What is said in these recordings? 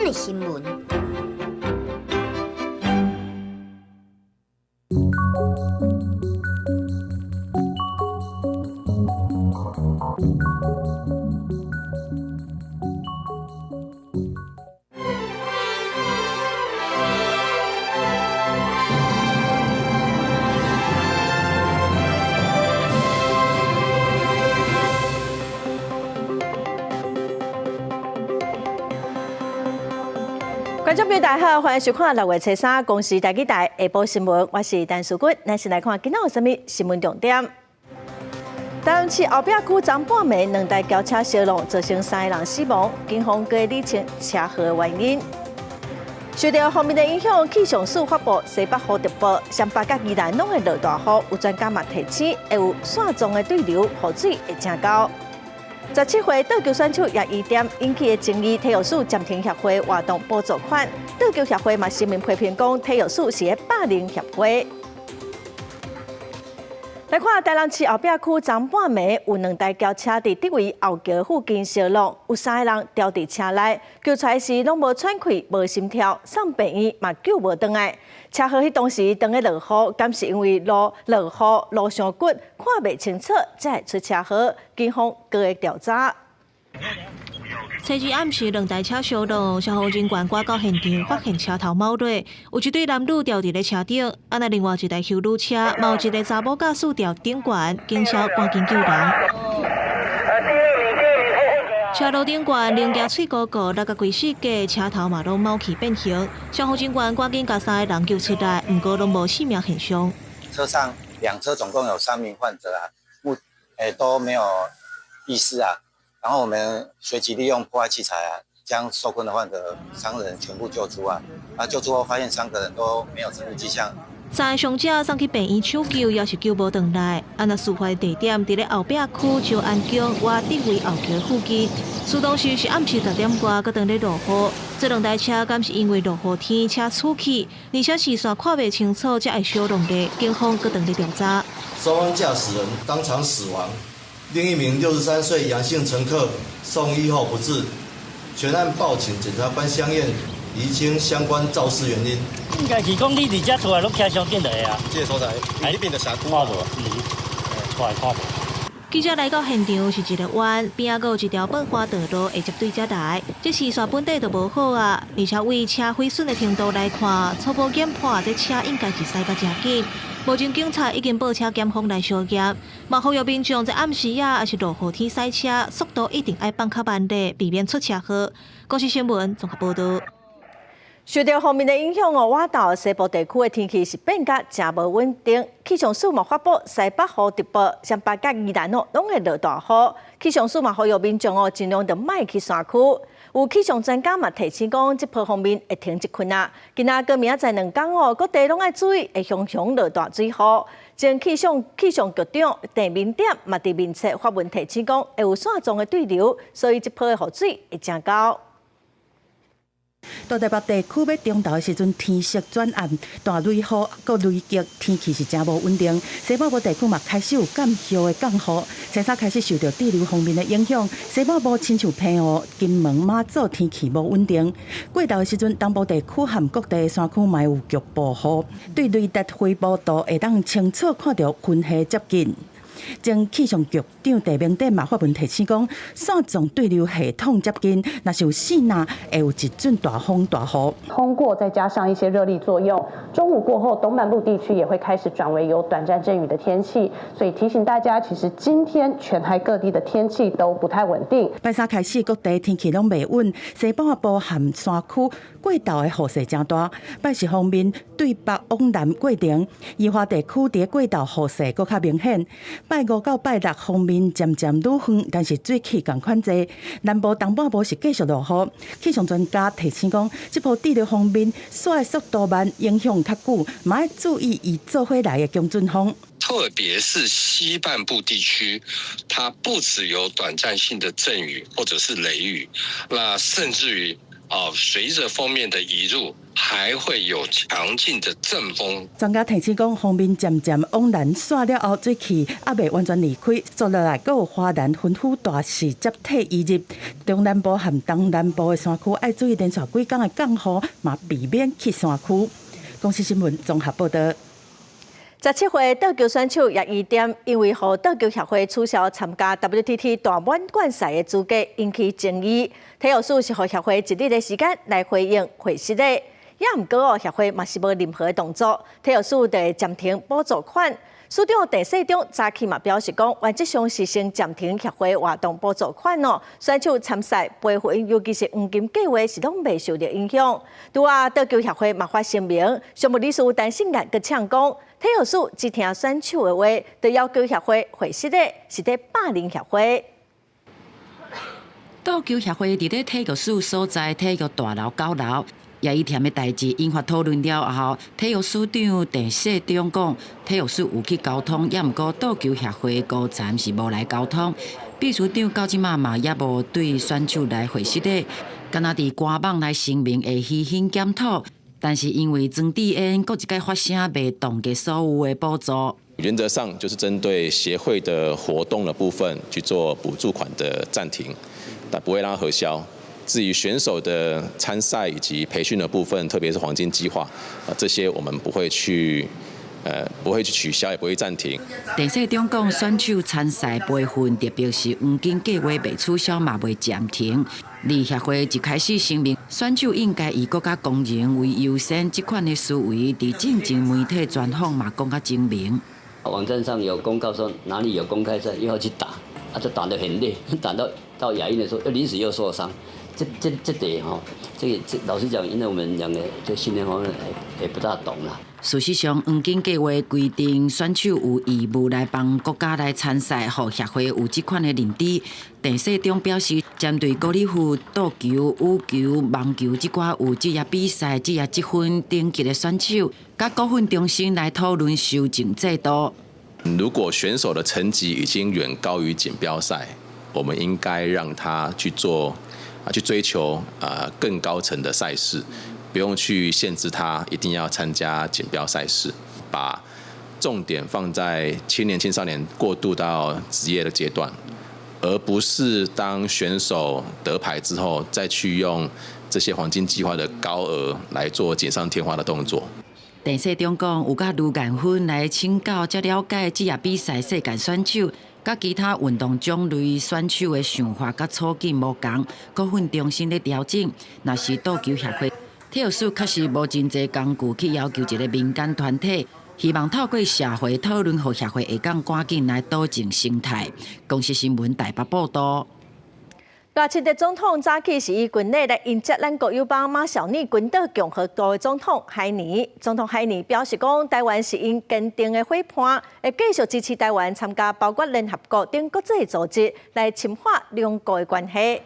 的新聞。觀眾朋友大家好，歡迎收看六月初三公視台語台下晡新聞，我是陳淑君。咱先來看今仔有啥物新聞重點。台南市後壁區昨半暝兩台轎車相撞，造成三个人死亡，警方閣理清車禍的原因。受著鋒面的影響，氣象署發布西北雨特報，雙北佮宜蘭攏會落大雨，有專家嘛提醒會有線狀的對流，雨水會誠厚。17歲桌球選手葉宜典引起的爭議，體育署暫停協會活動補助款。桌球協會嘛聲明批評講，體育署是咧霸凌協會。來看台南市後壁區，昨半暝有兩台轎車佇德維後橋附近相撞，有三个人牢佇車內，救出來時攏無喘氣、無心跳，送病院嘛救無轉來。車禍彼當時當咧落雨，敢是因為路落雨路傷骨看袂清楚，才會出車禍。警方閣會調查。初二暗時，兩台車相撞，消防人員趕到現場，發現車頭貓落，有一對男女牢佇咧車頂，啊那另外一台休旅車，嘛有一个查某駕駛牢頂懸，警消趕緊救人。車路頂懸，零件碎糊糊，落甲規四架，車頭嘛攏貓去變形。消防人員趕緊共三个人救出來，毋過攏無性命現象。車上兩車總共有三名患者啊，都沒有意識啊。然後我們隨即利用破壞器材啊，將受困的患者三個人全部救出啊。啊，救出後發現三個人都沒有生命跡象。三个傷者送去病院搶救，也是救無轉來。啊，若事發地點佇咧後壁區石安宮外德維後橋附近，事當時是暗時10點外，閣當咧落雨。這兩台車敢是因為落雨天車出去，而且視線看袂清楚，才會相撞的。警方閣當咧調查。雙方駕駛人當場死亡。另一名63歲楊姓乘客送醫後不治，全案報請檢察官相驗，釐清相關肇事原因。應該是講你佇遮出來攏騎傷緊來啊？這個所在，彼邊的社區看無，出來看無。記者來到現場是一个彎，邊仔閣有一條變化道路會接對遮來。這視線本底就無好啊，而且為車毀損的程度來看，初步研判這車應該是駛甲誠緊。目前警察已經報車檢方來相驗，嘛呼籲民眾在暗時啊，抑是落雨天駛車，速度一定愛放較慢咧，避免出車禍。公視新聞綜合報導。受著鋒面的影響哦，外島西部地區的天氣是變甲誠無穩定。氣象署嘛發布西北雨特報，雙北佮宜蘭哦，攏會落大雨。氣象署嘛呼籲民眾哦，盡量就莫去山區。有氣象專家嘛提醒講，這波鋒面會停一困啊。今仔閣明仔載兩工哦，各地攏愛注意會雄雄落大水雨。前氣象局長鄭明典嘛佇面冊發文提醒講，會有線狀的對流，所以這波的雨水會誠厚。大台北地區欲中晝的時陣，天色轉暗，大雷雨、閣雷擊，天氣是誠無穩定。西半部地區嘛開始有間歇的降雨，初三開始受著對流鋒面的影響，西半部親像澎湖、金門、馬祖天氣無穩定。過晝的時陣，東部地區和各地山區嘛有局部雨。對雷達回波圖會當清楚看著雲系接近。前氣象局長鄭明典嘛發文提醒講，線狀對流系統接近，若是有四若會有一陣大風大雨。通過再加上一些熱力作用，中午過後東半部地區也會開始轉為有短暫陣雨的天氣，所以提醒大家，其實今天全台各地的天氣都不太穩定。拜三開始，各地天氣攏袂穩，西半部和山區過晝的雨勢誠大。拜四鋒面對北往南過程，宜花地區佇過晝雨勢閣較明顯。拜五到拜六鋒面漸漸愈遠，但是水汽仝款濟。南部、東半部是繼續落雨。氣象專家提醒講，這波對流鋒面徙的速度慢，影響較久，嘛愛注意伊做伙來的強陣風。特別是西半部地區，它不只有短暫性的陣雨或者是雷雨，那甚至於啊，隨著鋒面的移入，還會有強勁的陣風。專家提醒講，鋒面漸漸往南徙了後，水汽猶未完全離開，紲落來閣有花蓮吩咐大市接替移入中南部和東南部的山區，愛注意連續幾工的降雨，嘛避免去山區。公視新聞綜合報導。17歲桌球選手葉宜典，因為予桌球協會取消參加 WTT 大滿貫賽的資格，引起爭議。體育署是予協會一日的時間來回應回失禮，也毋過哦，協會嘛是無任何動作。體育署就會暫停補助款。署長鄭世忠早起嘛表示講，原則上是先暫停協會活動補助款哦。選手參賽培訓，尤其是黃金計劃是攏袂受著影響。拄仔桌球協會嘛發聲明，常務理事陳信元閣嗆講，體育署只聽選手的話，就要求協會回失禮，是佇霸凌協會。桌球協會佇咧體育署所在體育大樓9樓，葉宜典的代誌引發討論了後，體育署長鄭世忠講，體育署有去溝通，也毋過桌球協會高層是無來溝通。秘書長到這馬嘛猶無對選手來回失禮，敢若佇官網來聲明會虛心檢討，但是因為莊智淵閣一擺發聲，袂凍結所有的補助。原則上就是針對協會的活動的部分去做補助款的暫停，但不會讓它核銷。至於選手的參賽以及培訓的部分，特別是黃金計劃，啊，這些我們不會去取消，也不會暫停。鄭世忠講，選手參賽培訓，特別是黃金計劃袂取消嘛袂暫停。而協會一開始聲明，選手應該以國家光榮為優先，這款的思維，佇進前媒體專訪嘛講較精明。網站上有公告說哪裡有公開賽，又要去打，啊，就打得很累，打到亞運的時候又臨時又受傷。這點吼，這個這老實講，因為我們兩個在訓練方面也不大懂啦。事實上，黃金計劃規定選手有義務來幫國家來參賽，予協會有這款的認知。鄭世忠表示，針對高爾夫、桌球、羽球、網球這寡有職業比賽、職業積分等級的選手，佮國訓中心來討論修正制度。如果選手的成績已經遠高於錦標賽，我們應該讓他去做啊，去追求啊更高層的賽事，不用去限制他一定要參加錦標賽事，把重點放在青年、青少年過渡到職業的階段，而不是當選手得牌之後再去用這些黃金計劃的高額來做錦上添花的動作。鄭世忠講，有佮盧顏芬來請教，才了解職業比賽世界選手，佮其他運動種類選手的想法佮處境無仝，國訓中心咧調整。若是桌球協會，體育署確實無真濟工具去要求一個民間團體，希望透過社會討論，予協會會當趕緊來導正生態。公視新聞台北報導。賴清德總統早起是以軍禮來迎接咱國友邦馬紹爾群島共和國的總統海尼。總統海尼表示講，台灣是𪜶堅定的伙伴，會繼續支持台灣參加包括聯合國等國際組織，來深化兩國的關係。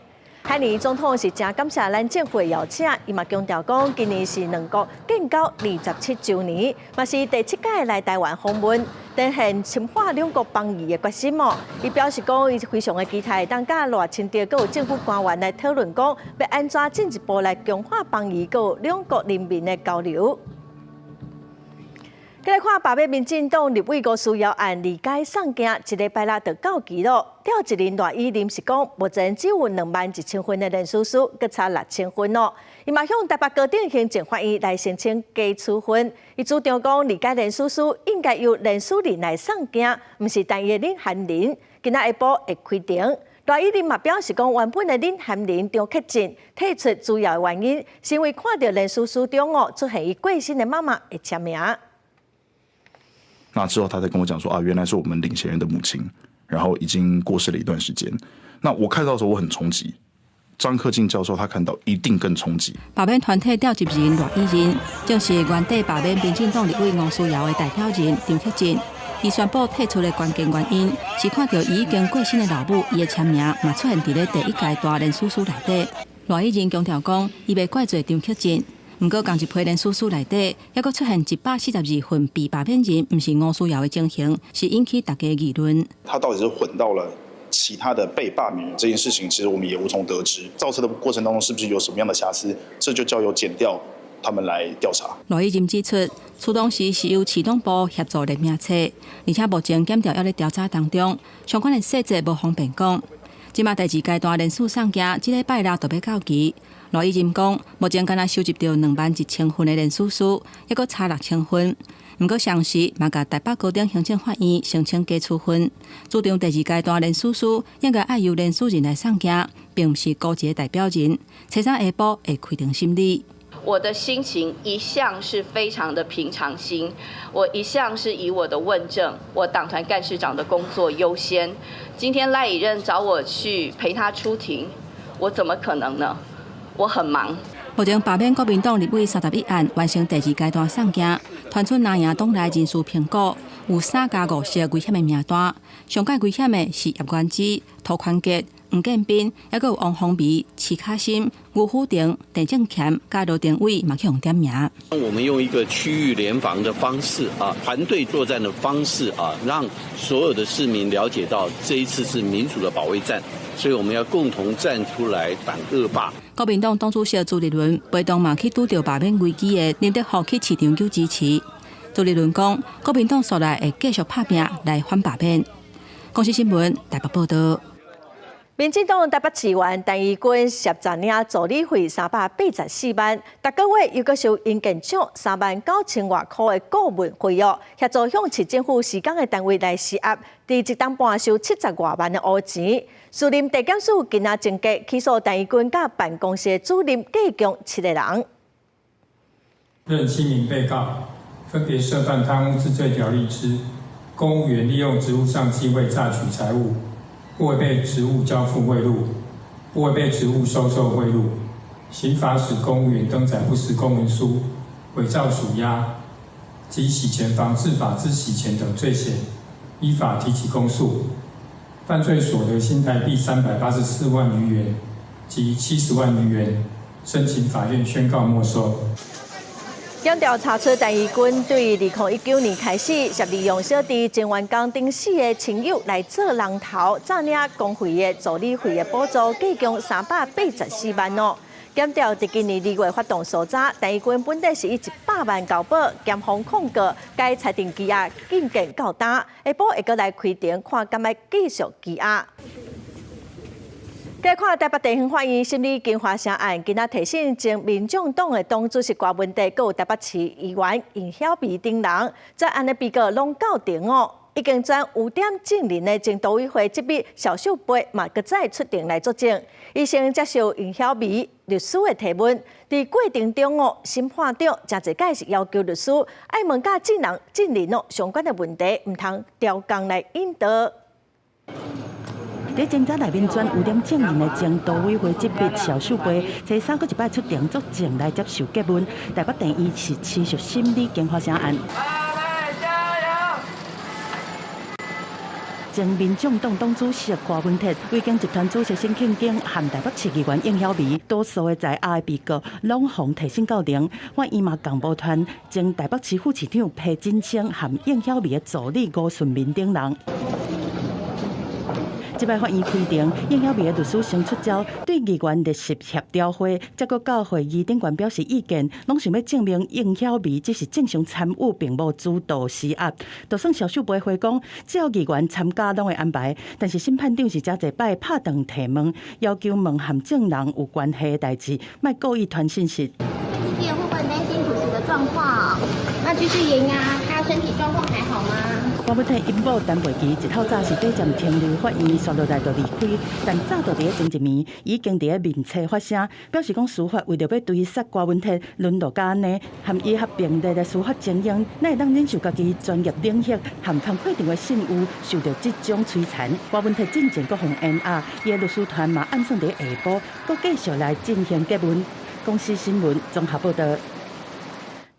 海尼總統是誠感謝咱政府的邀請，伊嘛強調講，今年是兩國建交27週年，嘛是第七擺來台灣訪問，展現深化兩國邦誼的決心哦。伊表示講，伊非常的期待當佮賴清德閣有政府官員來討論講，欲按怎進一步來強化邦誼閣有兩國人民的交流。繼來看罷免民進黨立委吳思瑤案二階送件，這禮拜六就到期囉。召集人賴以琳是講，目前只有21,000份的連署書，閣差6,000份哦。伊嘛向台北高等行政法院來申請加處分。伊主張講，二階連署書應該由連署人來送件，毋是單一領銜人。今仔下晡會開庭。賴以琳嘛表示講，原本的領銜人張克進退出主要的原因，是因為看著連署書中哦出現伊過身的媽媽的簽名。那之後，他才跟我講說啊，原來是我們領銜人的母親，然後已經過世了一段時間。那我看到的時候，我很衝擊。張克進教授他看到一定更衝擊。罷免團體召集人賴以琳，正是原底罷免民進黨立委吳思瑤的代表人張克進。伊宣布退出的關鍵原因，是看著伊已經過身的老母，伊的簽名嘛出現佇咧第一階段連署書內底。賴以琳強調講，伊袂怪罪張克進。毋過，仝一批連署書內底，猶閣出現142份被罷免人，毋是吳思瑤的情形，是引起大家議論。他到底是混到了其他的被罷免人這件事情，其實我們也無從得知。造冊的過程當中，是不是有什麼樣的瑕疵？這就交由檢調他們來調查。賴以任指出，出動時是由市黨部協助列名冊，而且目前檢調還咧調查當中，相關的細節無方便講。這馬第二階段連署送件，這禮拜六就欲到期。賴以任講，目前敢若收集著21,000份的連署書，猶閣差6000份。毋過，同時嘛共台北高等行政法院申請解處分，主張第二階段連署書應該愛由連署人來送件，並毋是孤一个代表人。初三下晡會開庭審理。我的心情一向是非常的平常心，我一向是以我的問政、我黨團幹事長的工作優先。今天賴以任找我去陪他出庭，我怎麼可能呢？我很忙。目前罷免國民黨立委31案完成第二階段送件，傳出藍營黨內人事評估有三加五席危險的名單，上蓋危險的是葉元之、涂寬傑、黃建斌，猶閣有王鴻薇、徐卡心、吳虎廷、鄭正乾、佮羅廷偉嘛去予點名。我們用一個區域聯防的方式啊，團隊作戰的方式啊，讓所有的市民了解到這一次是民主的保衛戰，所以我們要共同站出來擋惡霸。國民黨黨主席朱立倫陪同嘛去拄著罷免危機的林德福去市場求支持。朱立倫講，國民黨紲來會繼續拍拚來反罷免。公視新聞台北報道。民進黨台北市議員陳怡君涉詐領助理費384萬，逐個月又閣收營建廠3萬9千外箍的顧問費哦，協助向市政府施工的單位來施壓，佇一冬半收70外萬的烏錢。士林地檢署今仔偵結起訴陳怡君佮辦公室主任計共七個人。認七名被告分別涉犯貪污治罪條例之公務員利用職務上機會詐取財物，不違背職務交付賄賂，不違背職務收受賄賂，刑法使公務員登載不實公文書、偽造署押及洗錢防治法之洗錢等罪嫌，依法提起公訴。犯罪所得新台幣384萬餘元及70萬餘元，申請法院宣告沒收。檢調查出陳怡君對2019年開始，涉利用小弟鄭元江等四个親友來做人頭，詐領公費的助理費的補助，計共384萬哦。檢調佇今年2月發動搜查，陳怡君本底是以100萬交保，檢方控告，該裁定羈押禁見到今，下晡會閣來開庭，看敢欲繼續羈押。來看台北地方法院審理金華城案，今仔提審前民眾黨的黨主席郭文帝，閣有台北市議員應曉薇等人，這案的被告攏到庭哦。已經轉污點證人的前都委會執秘蕭秀貝嘛，閣再出庭來作證。伊先接受應曉薇律師的提問，佇過程中哦，審判長誠濟擺是要求律師愛問佮證人證人哦相關的問題，毋通調工來引導。佇偵查內面轉污點證人的前都委會執秘蕭秀貝，初三閣一擺出庭作證來接受詰問。台北地院是持續審理金華城案。前民眾黨黨主席柯文哲、維京集團主席沈慶京和台北市議員應曉薇，多數的在押的被告攏予提審到庭。法院嘛共無傳前台北市副市長裴錦生和應曉薇的助理吳順民等人。這擺法院開庭，應曉薇的律師先出招，對議員列席協調會，再閣到會議頂懸表示意見，攏想欲證明應曉薇只是正常參與，並無主導施壓。就算蕭秀貝回講，只要議員參加攏會安排，但是審判長是誠濟擺拍斷提問，要求問和證人有關係的代誌，莫故意傳信息。你會不會擔心主席的狀況？那繼續延壓，他身體狀況還好嗎？郭文鐵𪜶某陳培琪一透早是短暫停留法院，紲落來就離開。但早就佇咧前一暝已經佇咧面冊發聲，表示講司法為著欲追殺郭文鐵，淪落到按呢，和伊合並列的司法精英，哪會當忍受家己專業領域和工課場的信譽受著這種摧殘？郭文鐵進前閣予延押，伊的律師團嘛暗算佇下晡，閣繼續來進行詰問。公視新聞綜合報導。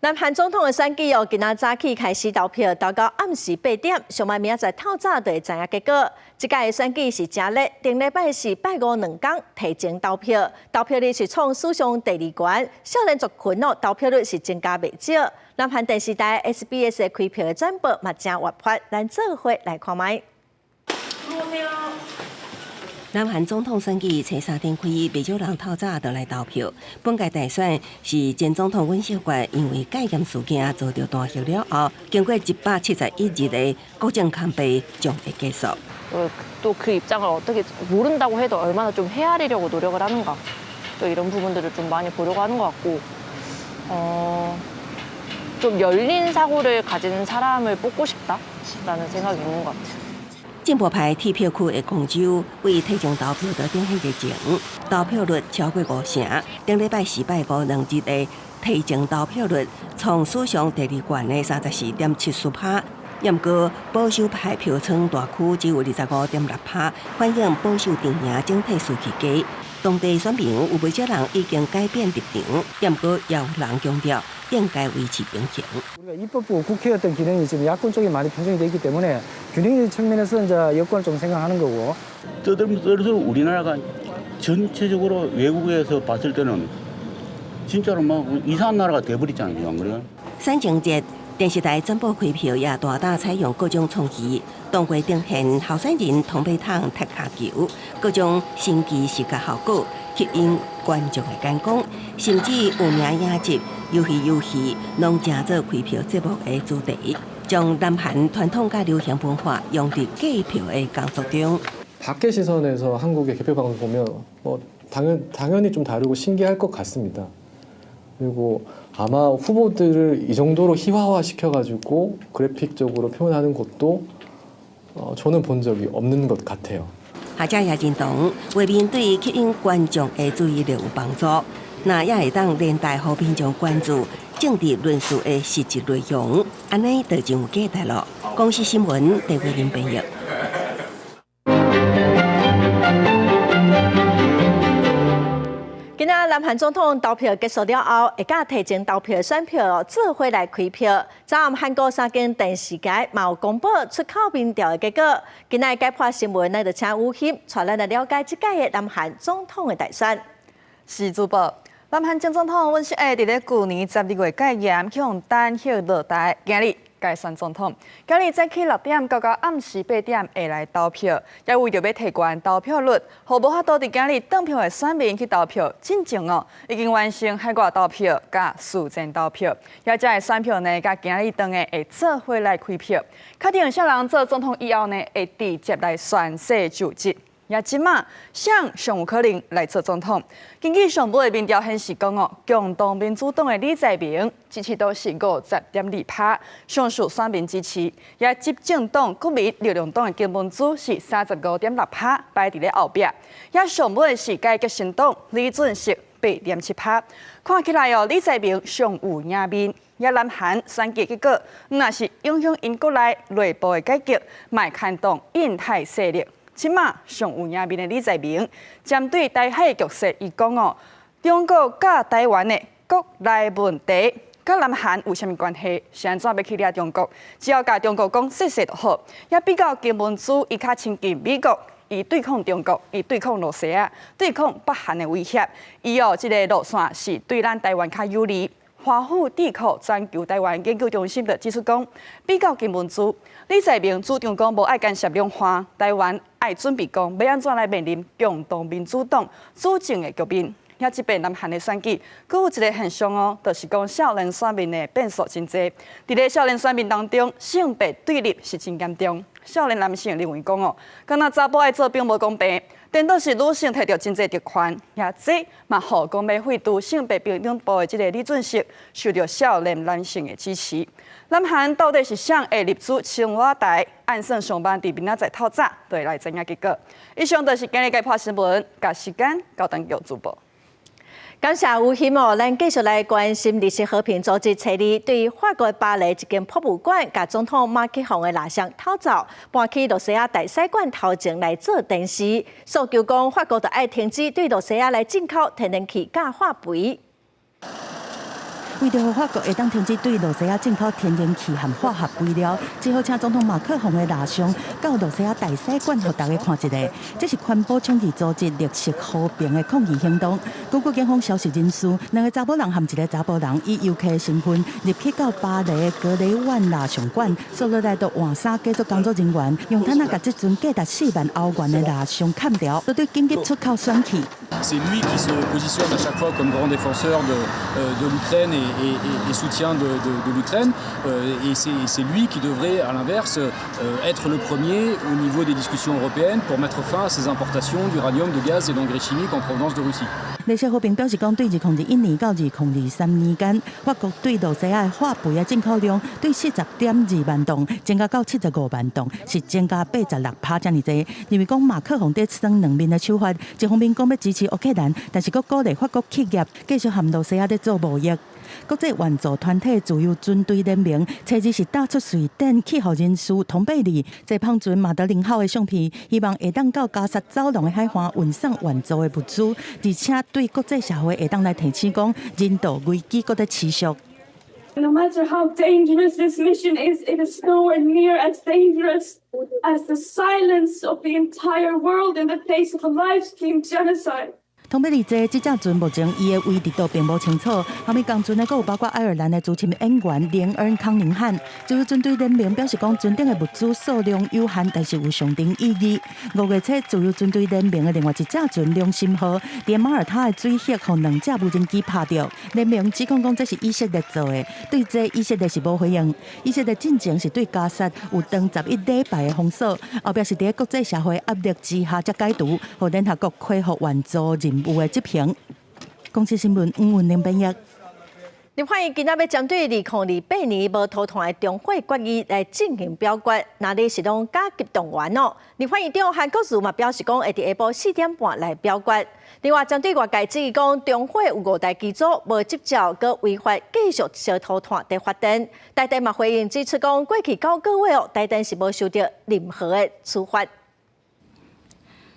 南韓總統的選舉哦，今仔早起開始投票，投到暗時8點，上慢明仔載透早就會知影結果。這屆的選舉是誠熱，頂禮拜四拜五兩工提前投票，投票率是創史上第二懸，少年族群哦投票率是增加袂少。南韓電視台 SBS 的開票的轉播嘛誠活潑，咱做伙來看覓。南韓總統選舉初三展開，袂少人透早就來投票。本屆大選是前總統尹錫悅因為戒嚴事件遭到彈劾了後，經過171日的國政空白將會結束。 또 그 입장을 어떻게 모른다고 해도 얼마나 좀 헤아리려고 노력을 하는가 또 이런 부분들을 좀 많이 보려고 하는 것 같고 좀 열린 사고를 가진 사람을 뽑고 싶다라는 생각이 있는 것 같아요. 進步派鐵票區的光州為提前投票就展現熱情，投票率超過五成。頂禮拜四拜五兩日的提前投票率創史上第二懸的34.74%，毋過保守派票倉大區只有25.6%，反映保守陣營整體士氣低。當地選民有袂少人已經改變立場，毋過也有人強調應該維持平衡。 우리가 입법부 국회 어떤 기능이 지금 야권 쪽에 많이 편중이 돼 있기 때문에 균형 측면에서 이제 여권을 좀 생각하는 거고. 떠들면서 우리나라가 전체적으로 외국에서 봤을 때는 진짜로 막 이상한 나라가 돼버리잖아요, 안 그래요? 選前節電視台轉播開票也大膽採用各種創意，動畫呈現候選人通馬桶踢跤球，各種神奇視覺效果吸引觀眾的眼光，甚至有名影集《魷魚遊戲》攏成做開票節目的主題，將南韓傳統佮流行文化融入計票的工作中。 밖의 시선에서 한국의 개표 방송 보면 뭐 당연히 좀 다르고 신기할 것 같습니다. 그리고 아마 후보들을 이 정도로 희화화 시켜가지고 그래픽적으로 표현하는 것도 저는 본 적이 없는 것 같아요. 學者也認同，畫面對吸引觀眾的注意力有幫助，那也會當連帶予民眾關注政治論述的實質內容，按呢就真有價值囉。公視新聞，鄭慧玲編譯。今仔南韓總統投票結束了後，會佮提前投票的選票做伙來開票。昨暗韓國三間電視台嘛有公布出口民調的結果。今仔解破新聞，咱就請吳欣帶咱來了解這屆的南韓總統的大選。是主播，南韓前總統尹錫悅佇咧舊年12月戒嚴去予彈劾落台，今日改選總統。今日早起6點到暗時8點會來投票，也為著欲提懸投票率，予無法度佇今日轉票的選民去投票，進前哦已經完成海外投票佮事前投票，也這的選票呢，佮今日轉的會做伙來開票，確定啥人做總統以後呢，會直接來宣誓就職。也這馬誰上有可能來做總統？根據上尾的民調顯示講哦，共同民主黨的李在明支持度是50.2%，上受選民支持。也執政黨國民力量黨的金文洙是35.6%，排佇咧後壁。也上尾是改革新黨李俊錫8.7%，看起來哦，李在明上有贏面。也南韓選舉結果，若是影響𪜶國內內部的改革，嘛會牽動印太勢力。這馬上有贏面的李在明，針對台海局勢，伊講哦，中國佮台灣的國內問題，佮南韓有啥物關係？是按怎欲去掠中國？只要共中國講謝謝就好。也比較金文洙，伊較親近美國，伊對抗中國，伊對抗羅西亞，對抗北韓的威脅。伊哦，這个路線是對咱台灣較有利。華府智庫全球台灣研究中心就指出講，比較金文洙，李在明主張講無愛干涉兩岸，台灣愛準備講欲按怎來面臨共同民主黨主政的局面。遐這擺南韓的選舉，閣有一个現象哦，就是講少年選民的變數真濟。佇咧少年選民當中，性別對立是真嚴重。少年男性認為講哦，敢若查埔愛做兵無公平，顛倒是女性摕著真濟特權，也這嘛予講欲廢除性別平等部的這个李俊錫受著少年男性的支持。南韓到底是誰會入主青瓦台？按算上班佇明仔載透早就會來知影結果。以上就是今日解破新聞，共時間交轉予主播。感謝吳欣哦，咱繼續來關心綠色和平組織初二對法國巴黎一間博物館，共總統馬克宏的蠟像偷走，搬去露西亞大使館頭前來做展示，訴求講法國著愛停止對露西亞來進口天然氣佮化肥。為著予法國會當停止對露西亞進口天然氣和化學肥料，只好請總統馬克宏的蠟像到露西亞大使館，予大家看一下。這是環保倡議組織綠色和平的抗議行動。根據警方消息人士，兩個查某人和一個查埔人以遊客的身份入去到巴黎的格雷萬蠟像館，紲落來就換衫，假做工作人員，用毯仔共這尊價值4萬歐元的蠟像砍掉，就對緊急出口選去。 C'est lui qui se positionne à chaque fois comme grand défenseur de l'Ukraine et soutien de l'Ukraine. Et c'est lui qui devrait, à l'inverse, être le premier au niveau des discussions européennes pour mettre fin à ces importations d'uranium, de gaz et d'engrais chimiques en provenance de Russie. 綠色和平表示講，對2021年到2023年間，法國對露西亞的化肥的進口量對40.2萬噸增加到75萬噸，是增加86%遮爾濟。認為講馬克宏佇耍兩面的手法，一方面講欲支持烏克蘭，但是閣鼓勵法國企業繼續和露西亞咧做貿易。國際援助團體自由船隊聯盟，初二是打出瑞典氣候人士通貝利坐帆船馬德琳號的相片，希望會當到加薩走廊的海岸運送援助的物資，而且對國際社會會當來提醒講，人道危機閣咧持續。 No matter how dangerous this mission is, it is nowhere near as dangerous as the silence of the entire world in the face of a live stream genocide. 通貝利坐這隻船目前伊的位置都並無清楚。後面仝船的閣有包括愛爾蘭的資深演員連恩康寧漢。自由船隊聯盟表示講，船頂的物資數量有限，但是有象徵意義。5月初，自由船隊聯盟的另外一隻船良心號，佇馬耳他的水域，予兩隻無人機拍著。聯盟指控講這是以色列做的，對這以色列是無回應。以色列進前是對加薩有長11禮拜的封鎖，後壁是佇國際社會壓力之下才解除，予聯合國恢復援助任務的執行。公視新聞吳文玲編譯。立法院今仔欲針對2028年無塗炭的重火決議來進行表決，那你是攏加急動員哦。立法院長韓國瑜嘛表示講，會佇下晡4點半來表決。另外，針對外界質疑講，中火有五台機組無執照，閣違法繼續燒塗炭佇發電，台電嘛回應指出講，過去9個月哦，台電是無受著任何的處罰。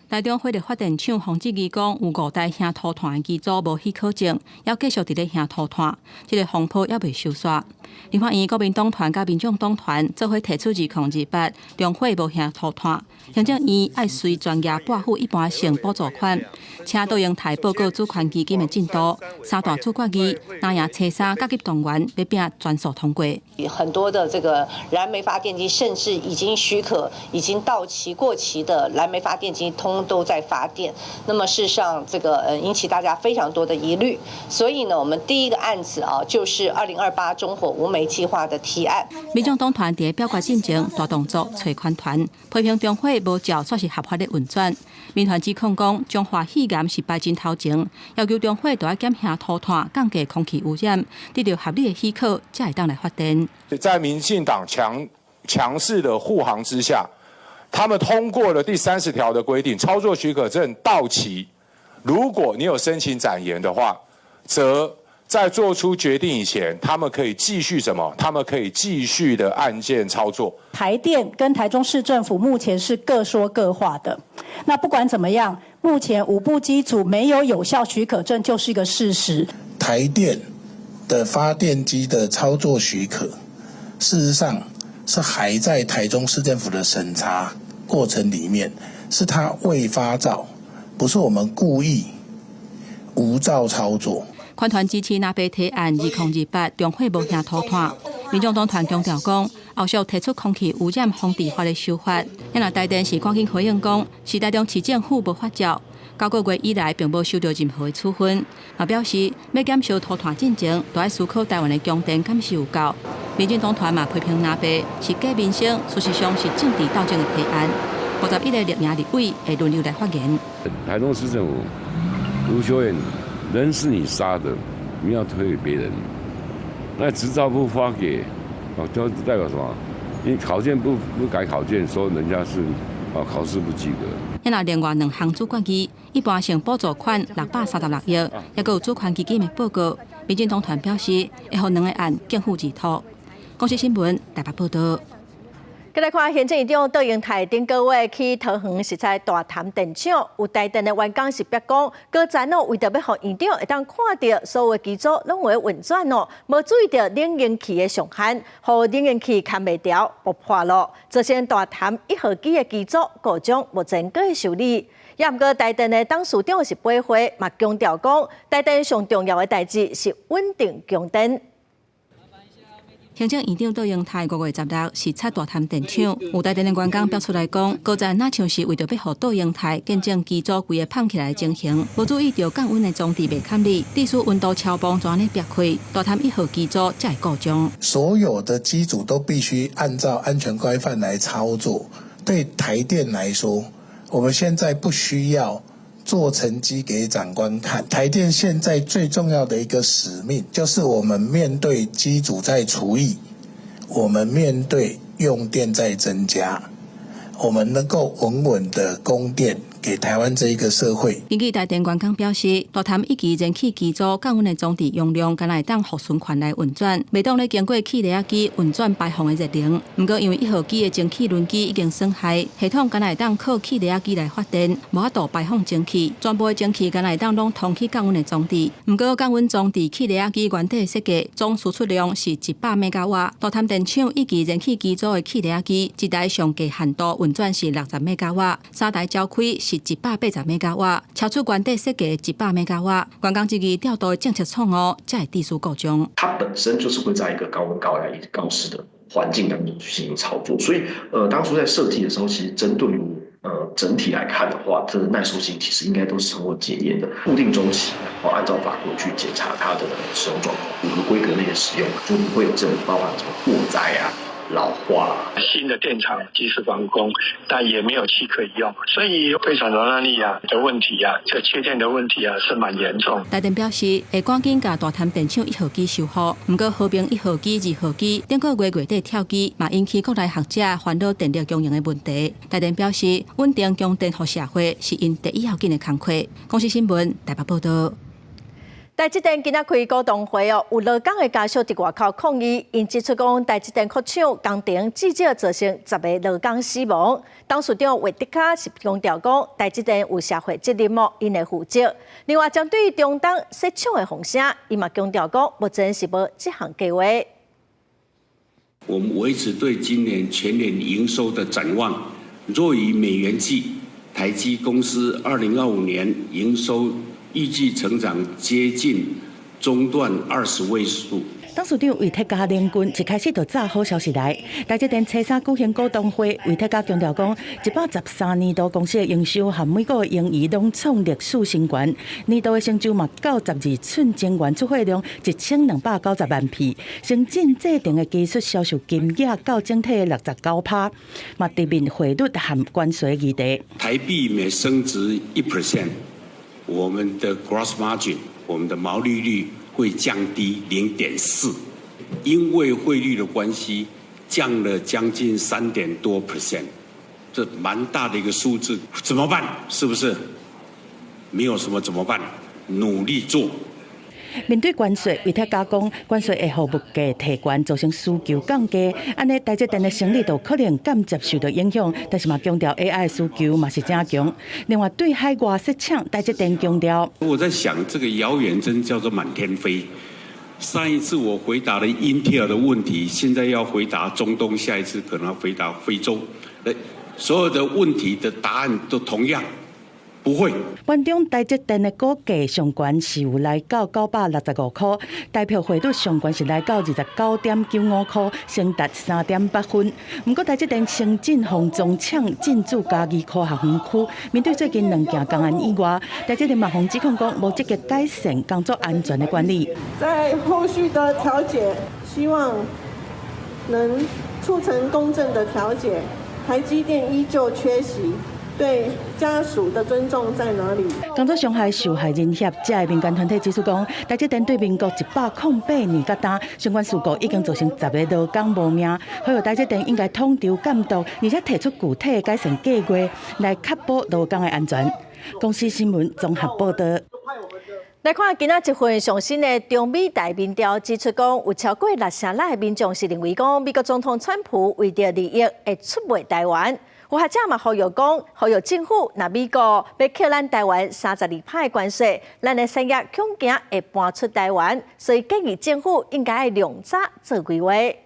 台中火力發電廠方質疑講，有五台燃塗炭的機組無許可證，猶繼續佇咧燃塗炭，這個風波猶未收煞。立法院國民黨團佮民眾黨團做伙提出2028中火無燃塗炭，行政院愛隨專業撥付一般性補助款，請杜英台報告主權基金的進度，三大主決議，藍營初三甲急動員欲拼全數通過。很多的這個燃煤發電機，甚至已經許可、已經到期過期的燃煤發電機，通都在發電。那麼事實上，這個引起大家非常多的疑慮。所以呢，我們第一個案子啊，就是2028中火無煤計劃的提案。民眾黨團佇表決進前大動作揣環團，批評中火無照煞是合法咧運轉。民團指控講，彰化肺癌是擺真頭前，要求中火著愛減燃塗炭，降低空氣污染，得著合理的許可，才會當來發電。在民進黨強勢的護航之下，他們通過了第30條的規定，操作許可證到期，如果你有申請展延的話，則在做出決定以前，他們可以繼續什麼？他們可以繼續的按鍵操作。台電跟台中市政府目前是各說各話的。那不管怎麼樣，目前五部機組沒有有效許可證就是一個事實。台電的發電機的操作許可，事實上是還在台中市政府的審查過程裡面，是他未發照，不是我們故意無照操作。環團支持藍白提案2028中火無燃塗炭，民眾黨團強調講，後續提出空氣污染防治法的修法。若台電是趕緊回應講，是台中市政府無發照，9個月以來並無受著任何的處分，嘛表示欲減燒塗炭進前，著愛思考台灣的供電敢是有夠。民進黨團嘛批評藍白是假民生，事實上是政治鬥爭的提案。51個綠營立委會輪流來發言。台中市政府盧秀燕，人是你殺的，你要推給別人，那執照不發給，哦，就代表什麼？你考卷不改考卷，說人家是哦考試不及格。那另外兩項主決議，一般性補助款636億，抑閣有主權基金的報告。民進黨團表示，會予兩個案逕付二讀。公視新聞台北報導。閣來看行政院長卓榮泰頂個月去桃園視察大潭電廠，有台電的員工是逼講，高層哦為著欲予院長會當看著所有機組攏有運轉哦，無注意著冷凝器的上限，予冷凝器牽袂牢，爆破咯，造成大潭一號機的機組故障，目前閣咧修理。也毋過台電的董事長是掰話，嘛強調講，台電上重要的代誌是穩定供電。行政院長卓榮泰5月16視察大潭電廠，有台電的員工表出來講，高層若像是為著欲予卓榮泰見證機組規个麭起來的情形，無注意著降溫的裝置袂堪力，致使溫度超磅就按呢爆開，大潭一號機組才會故障。所有的機組都必須按照安全規範來操作。對台電來說，我們現在不需要做成績給長官看。台電現在最重要的一個使命，就是我們面對機組在除役，我們面對用電在增加，我們能夠穩穩的供電給台灣這一個社會。根據台電員工表示，大潭一期燃氣機組降溫的裝置容量，敢若會當予循環來運轉，袂當咧經過氣熱機運轉排放的熱能。毋過因為一號機的蒸汽輪機已經損害，系統敢若會當靠氣熱機來發電，無法度排放蒸汽，全部的蒸汽敢若會當攏通去降溫的裝置。毋過降溫裝置氣熱機原底設計總輸出量是100兆瓦，大潭電廠一期燃氣機組的氣熱機一台上低限度運轉是60兆瓦，三台召開是180兆瓦，超出原底設計100兆瓦。員工質疑調度的政策錯誤，才會致使故障。它本身就是會在一個高溫、高壓、高濕的環境當中去進行操作，所以當初在設計的時候，其實針對於整體來看的話，這個耐受性其實應該都是通過檢驗的。固定週期，然後按照法規去檢查它的使用狀況，符合規格內的使用，就不會有這種包含什麼過載啊、老化。新的電廠即使完工，但也沒有氣可以用，所以飛船容納力啊的問題啊，這缺電的問題啊是蠻嚴重。台電表示會趕緊共大潭電廠一號機修復，毋過和平一號機、二號機頂個月月底跳機，嘛引起國內學者煩惱電力供應的問題。台電表示，穩定供電予社會是𪜶第一要緊的工課。公視新聞台北報導。台積電今仔開股東會哦，有勞工的家屬佇外口抗議，𪜶指出講台積電擴廠工程至少造成10個勞工死亡。董事長魏哲家是強調講，台積電有社會責任哦，𪜶會負責。另外，針對中東設廠的風聲，伊嘛強調講，目前是無這項計劃。我們維持對今年全年營收的展望，若以美元計，台積公司2025年營收預計成長接近中段20位數。董事長魏哲家領軍，一開始就炸好消息來。台積電初三舉行股東會，魏哲家強調講，113年度公司的營收和每股盈餘攏創歷史新高，年度的成就嘛到12寸晶圓出貨量1290萬片，先進製程的技術銷售金額到整體的69%，嘛直面匯率和關稅議題。台幣每升值1%，我們的 gross margin，我們的毛利率會降低0.4，因為匯率的關係，降了將近3點多 percent，這蠻大的一個數字，怎麼辦？是不是？沒有什麼怎麼辦？努力做。面對關稅，魏哲家講，關稅會予物價提懸，造成需求降低，按呢台積電的生意就可能間接受到影響。但是嘛，強調 AI 需求嘛是誠強。另外，對海外設廠，台積電強調。我在想，這個謠言真叫做滿天飛。上一次我回答了英特爾的問題，現在要回答中東，下一次可能要回答非洲。所有的問題的答案都同樣。不會。盤中台積電的股價上懸是有來到965塊，台幣匯率上懸是來到29.95塊，升達3.8分。毋過台積電先進封裝廠進駐嘉義科學園區，面對最近兩件工安意外，台積電嘛予指控講無積極改善工作安全的管理。在後續的調解，希望能促成公正的調解。台積電依舊缺席。對家屬的尊重在哪裡？工作傷害受害人協這个民間團體指出講，台積電對民國108年到今，相關事故已經造成10个勞工無命，呼籲台積電應該統籌監督，而且提出具體的改善計劃，來確保勞工的安全。公視新聞綜合報導。來看今仔這份上新的中美台民調指出，講有超過6成六的民眾是認為講美國總統川普為著利益會出賣台灣。有學者嘛呼籲講，呼籲政府若美國欲扣咱台灣32%的關稅，咱的產業恐驚會搬出台灣，所以建議政府應該愛量早做規劃。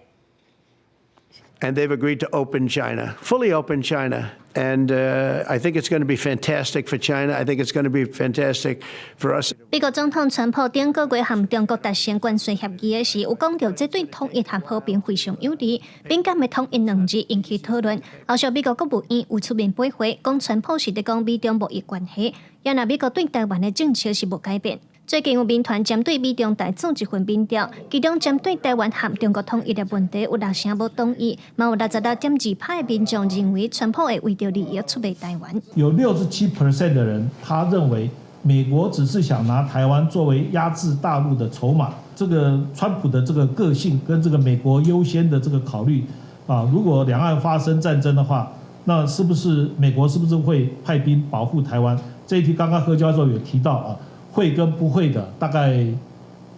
And they've agreed to open China, fully open China. And I think it's going to be fantastic for China. I think it's going to be fantastic for us. 美國總統川普頂個月和中國達成關稅協議的時，有講著這對統一和和平非常有利。敏感的統一兩字引起討論。後續美國國務院有出面駁回，講川普是佇講美中貿易關係，也若美國對台灣的政策是無改變。最近有民團針對美中台做一份民調，其中針對台灣和中國統一的問題有6成無同意，嘛有66.2%的民眾認為川普會為著利益出賣台灣。有67% 的人，他認為美國只是想拿台灣作為壓制大陸的籌碼。這個川普的這個個性跟這個美國優先的這個考慮，啊，如果兩岸發生戰爭的話，那是不是美國是不是會派兵保護台灣？這一題剛剛賀教授有提到啊。會跟不會的，大概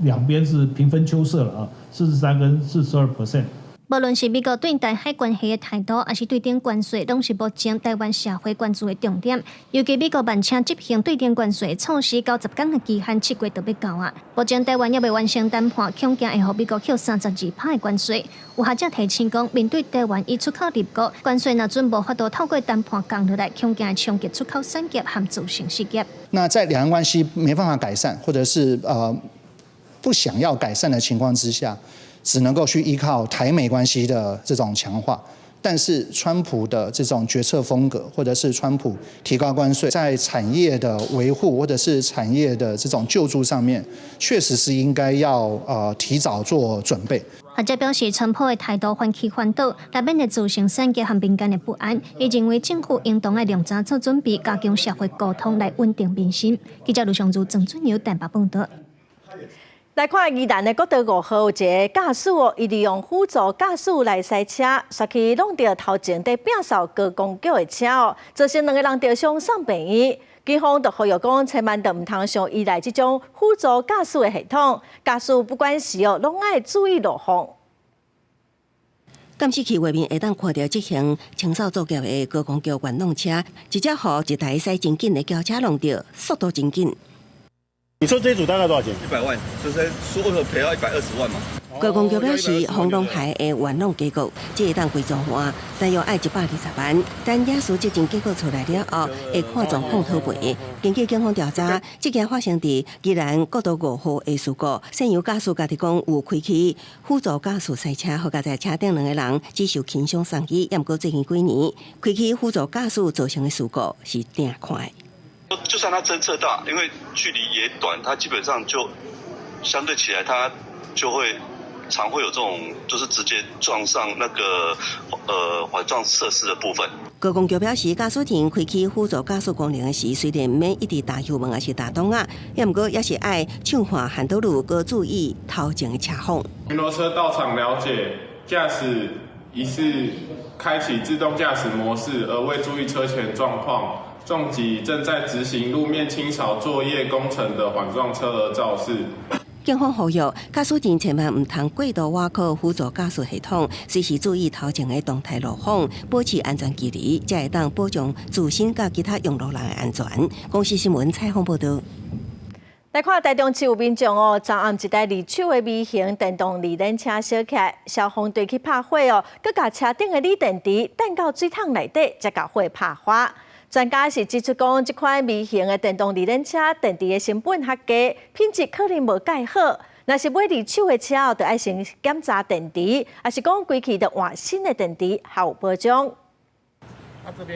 兩邊是平分秋色了啊，43跟42%。無論是美國對台海關係的態度，抑是對頂關稅，攏是目前台灣社會關注的重點。尤其美國慢車執行對頂關稅措施，90天的期限7月就欲到啊。目前台灣猶未完成談判，恐驚會予美國扣32%的關稅。有學者提醒講，面對台灣已出口入國關稅，若準無法度透過談判降落來，恐驚會衝擊出口產業和造成失業。那在兩岸關係沒辦法改善，或者是不想要改善的情況之下，只能夠去依靠台美關係的這種強化，但是川普的這種決策風格，或者是川普提高關稅，在產業的維護或者是產業的這種救助上面，確實是應該要提早做準備。學者表示，川普的態度反起反倒，難免會造成產業和民間的不安。伊認為政府應當愛量早做準備，加強社會溝通來穩定民心。記者盧尚如、鄭俊尧台北報導。來看宜蘭的國道5號有一个駕駛哦，伊利用輔助駕駛來駛車，煞去挵著頭前佇摒掃高公局的車哦，造成兩个人著傷送病院。警方就呼籲講，千萬就毋通傷依賴這種輔助駕駛的系統，駕駛不管時哦，攏愛注意路況。監視器畫面會當看著執行清掃作業的高公局原動車，直接予一台駛真緊的轎車挵著，速度真緊。你說這一組大概多少錢？100萬，就是說賠到120萬嘛。高公局表示，豐隆海的元朗結構，這會當規組換，大約愛120萬。等驗屍這種結果出來了後，會看狀況討賠。根據警方調查，這件發生佇宜蘭國道5號的事故，現場駕駛家己講有開啟輔助駕駛賽車，好佳哉車頂兩个人只受輕傷送醫，毋過最近幾年開啟輔助駕駛造成的事故是定看的。就算他偵測到，因為距離也短，他基本上就相對起來，他就會常會有這種，就是直接撞上那個環狀設施的部分。高公局表示，駕駛人開啟輔助駕駛功能時，雖然毋免一直踏油門抑是踏擋仔，也毋過也是愛暢看限道路，閣注意頭前的車況。巡邏車到場了解，駕駛疑似開啟自動駕駛模式，而未注意車前狀況。撞擊正在執行路面清掃作業工程的環狀車而肇事。警方呼籲駕駛人千萬毋通過度倚靠輔助駕駛系統，隨時注意頭前的動態路況，保持安全距離，才會當保障自身佮其他用路人的安全。公視新聞採訪報導。來看台中市有民眾哦，昨暗一台二手的微型電動二輪車燒起來，消防隊去拍火哦，閣共車頂的鋰電池擲到水桶內底，才共火拍花。專家是指出講，這款微型的電動二輪車電池的成本較低，品質可能無蓋好。若是買二手的車哦，就愛先檢查電池，抑是講規氣著換新的電池，較有保障。